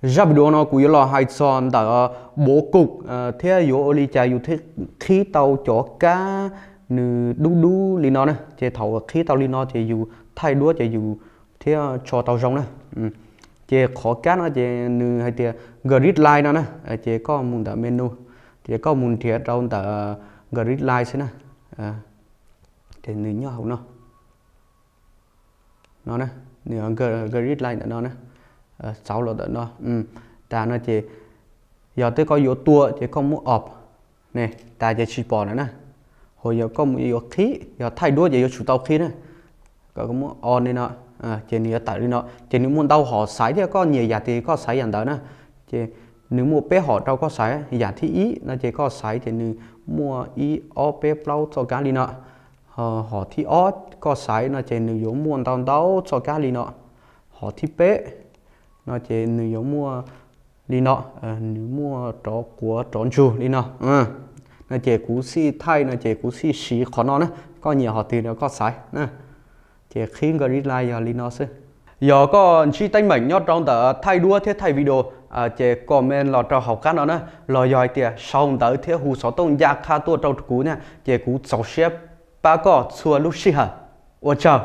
Zaj video no kuv yuav los hais txog ntawm bố cục thiab yuav ua li cas yus thiaj qhib tau cov kab nws dub dub li no na. Ces thaum qhib tau li no ces yus thaij duab ces yus thiaj tso tau zoo na. Ces qhov kab no ces nws hais tias grid line no na, ces koj mus ntawm menu, ces koj mus nrhiav rau ntawm grid line xwb na. Ces nws nyob hauv no, no na, nws grid line ntawm no na, txauv los ntawm no. Tas no ces yog twb koj yuav tua ces koj muab off ne, tas ces tsis pom lawm na. Ho yog koj mus yuav qhib, yog thaij duab ces yuav tsum tau qhib na. Koj muab on li no, ces nws yuav tawm li no. Ces nws muaj ntau hom xaiv thiab, koj nyiam yam twg koj xaiv yam ntawd na. Ces nws muaj peb hom rau koj xaiv. Yam thib ib no ces koj xaiv ces nws muaj ib ob peb plaub txoj kab li no. Hom thib ob koj xaiv no ces nws yuav muaj ntau ntau txoj kab li no. Hom thib peb no ces nws yuav muaj li no, nws muaj rov quav rov ntsug li no. No ces kuv xij thaij no ces kuv xij siv qhov no na, koj nyiam hom twg no koj xaiv na. Ces qhib grid line yog li no xwb. Yog koj ntsib teeb meem nyob rau ntawm thaij duab thiab thaij video, ces comment los rau hauv qab no na, los yog hais tias sau ntawv thiab hu xov tooj ncaj qha tuaj rau kuv na, ces kuv txaus siab pab koj txhua lub sij hawm. Ua tsaug.